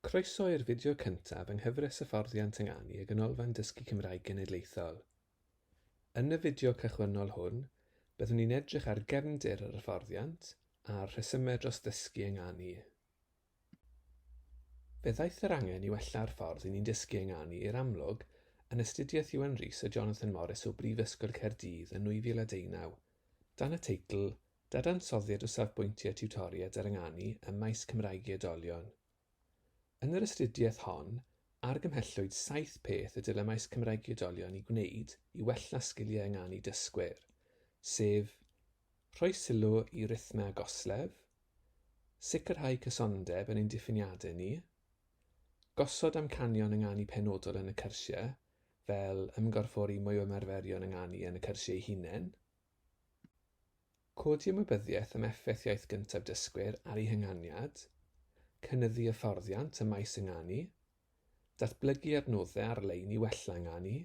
Croeso i'r fideo cyntaf yng nghyfres hyfforddiant ynganu y Ganolfan Dysgu Cymraeg Genedlaethol. Yn y fideo cychwynnol hwn, byddwn ni'n edrych ar gefndir yr hyfforddiant a'r rhesymau dros ddysgu ynganu. Fe ddaeth yr angen i wella'r ffordd i ni'n dysgu ynganu i'r amlwg yn astudiaeth Iwan Rhys a Jonathan Morris o Brifysgol Caerdydd yn 2019, dan y teitl Dadansoddiad o safbwyntiau tiwtoriaid ar ynganu ym maes Cymraeg i Oedolion. Yn yr astudiaeth hon, argymhellwyd saith peth y dylai maes Cymraeg i Oedolion eu gwneud i wella sgiliau ynganu dysgwyr, sef, rhoi sylw i rythmau a goslef, sicrhau cysondeb yn ein diffiniadau ni, gosod amcanion ynganu penodol yn y cyrsiau, fel ymgorffori mwy o ymarferion ynganu yn y cyrsiau eu hunain, Codi ymwybyddiaeth am effaith iaith gyntaf dysgwyr ar eu hynganiad, cynyddu hyfforddiant ym maes ynganu, datblygu adnoddau ar-lein i wella ynganu,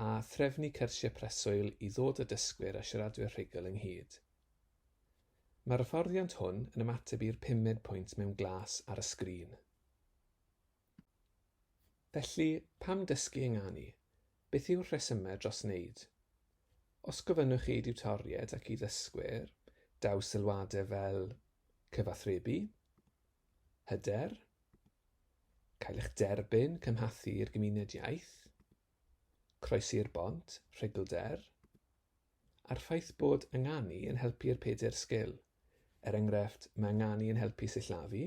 a threfnu cyrsiau preswyl i ddod â dysgwyr a siaradwyr rhugl ynghyd. Mae'r hyfforddiant hwn yn ymateb i'r pumed pwynt mewn glas ar y sgrin. Felly, pam dysgu ynganu? Beth yw'r rhesymau dros wneud? Os gofynnwch chi i diwtoriaid ac i ddysgwyr, daw sylwadau fel cyfathrebu, hyder, cael eich derbyn, cymhathu i'r gymuned iaith, croesi'r bont, rhuglder, a'r ffaith bod ynganu yn helpu'r pedair sgil. Er enghraifft, mae ynganu yn helpu sillafu,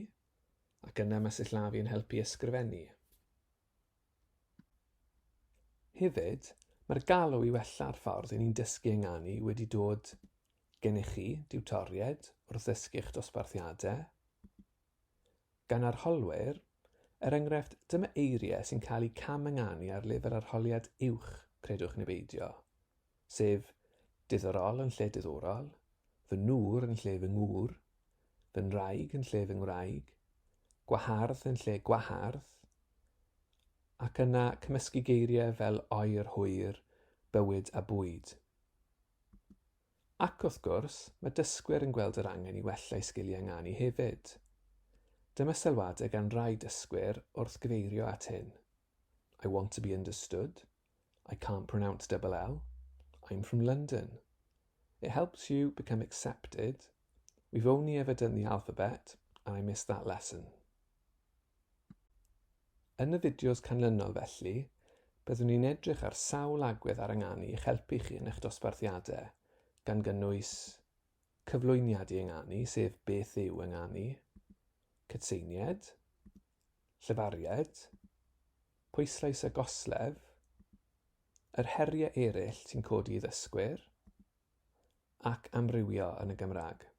ac yna mae sillafu yn helpu ysgrifennu. Hefyd, mae'r galw i wella'r ffordd i ni'n dysgu ynganu wedi dod gennych chi, diwtoriaid, wrth ddysgu'ch dosbarthiadau, gan arholwyr, er enghraifft, dyma eiriau sy'n cael eu cam-ynganu ar lefel arholiad uwch, credwch neu beidio, sef diddorol yn lle diddorol, fy nŵr yn lle fy ngŵr, fy nraig yn lle fy ngwraig, gwahardd yn lle gwahardd, ac yna cymysgu geiriau fel oer, hwyr, bywyd a bwyd. Ac wrth gwrs, mae dysgwyr yn gweld yr angen i wella eu sgiliau ynganu hefyd. Dyma sylwadau gan rai dysgwyr wrth gyfeirio at hyn. I want to be understood. I can't pronounce double L. I'm from London. It helps you become accepted. We've only ever done the alphabet, and I missed that lesson. Yn y fideos canlynol felly, byddwn ni'n edrych ar sawl agwedd ar ynganu i'ch helpu chi yn eich dosbarthiadau, gan gynnwys cyflwyniad i ynganu, sef beth yw ynganu, cytseinied, llefariad, pwyslais a goslef, yr heriau eraill sy'n codi i ddysgwyr, ac amrywio yn y Gymraeg.